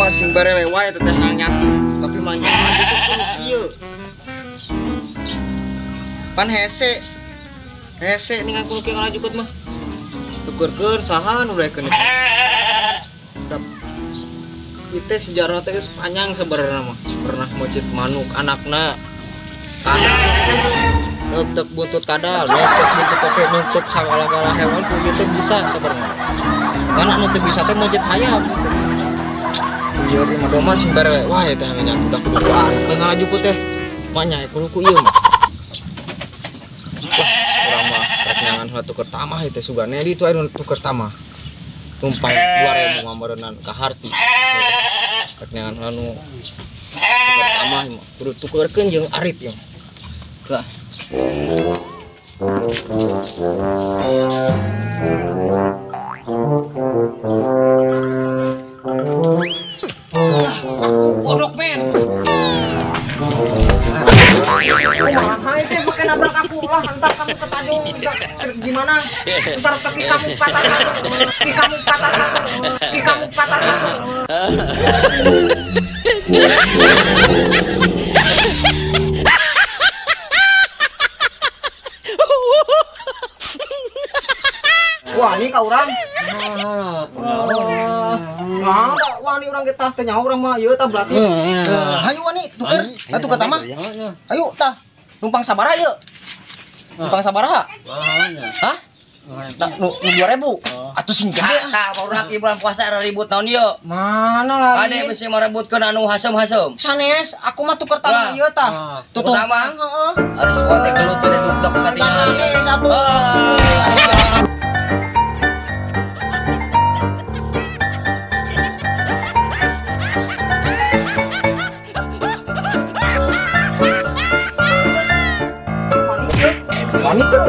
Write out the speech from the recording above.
Sing bare wae teh hayang nyatu tapi mah nyatu kudu kieu pan hese hese ningan kudu kieu ngalajukut mah tukeurkeun saha nu daekeun eta ieu sejarah teh geus panjang sabarana mah pernah meucit manuk anakna kadal neuteuk buntut kadal neuteuk buntut toke neuteuk sagala-gala hewan ku ieu teh bisa sabarana karena anu teu bisa teh meucit hayam. Lieur ieu mah doma sing bare wae teh hayang nyatu da kudu ku ari ngalajuput teh mah nya kudu ku ieu mah. Wah, urang mah rek nyangan heula tuker tamah ieu teh sugane di itu aya nu tuker tamah. Tumpang 2000 mah meureunnan ka harti. Rek nyangan heula nu tuker tamah ieu mah kudu tukerkeun jeung arit ieu. Lah. Aku kodok men. Kumaha teh make nabrak aku lah, entar kamu ketajung gimana? Entar kaki kamu patah satu, kaki kamu patah satu, kaki kamu patah satu. Wah, ini ka urang. Nah, wani urang kita teh nyaho urang mah ieu tah berarti. Hayu wani tuker, atuh ka mah. Ayo tah. Numpang sabaraha ieu? Numpang sabaraha? Hah? Tah nu 2000. Atuh sing gede. Tah barudak ieu bulan puasa ribut naon ieu? Mana lagi? Ade bisi marebutkeun anu hasem-hasem. Sanes, aku mah tuker tamah ieu tah. Tutup tamah, heeh. Ari suan teh gelut teh dugdeg ka dinya. Sanes atuh. Wani tuh.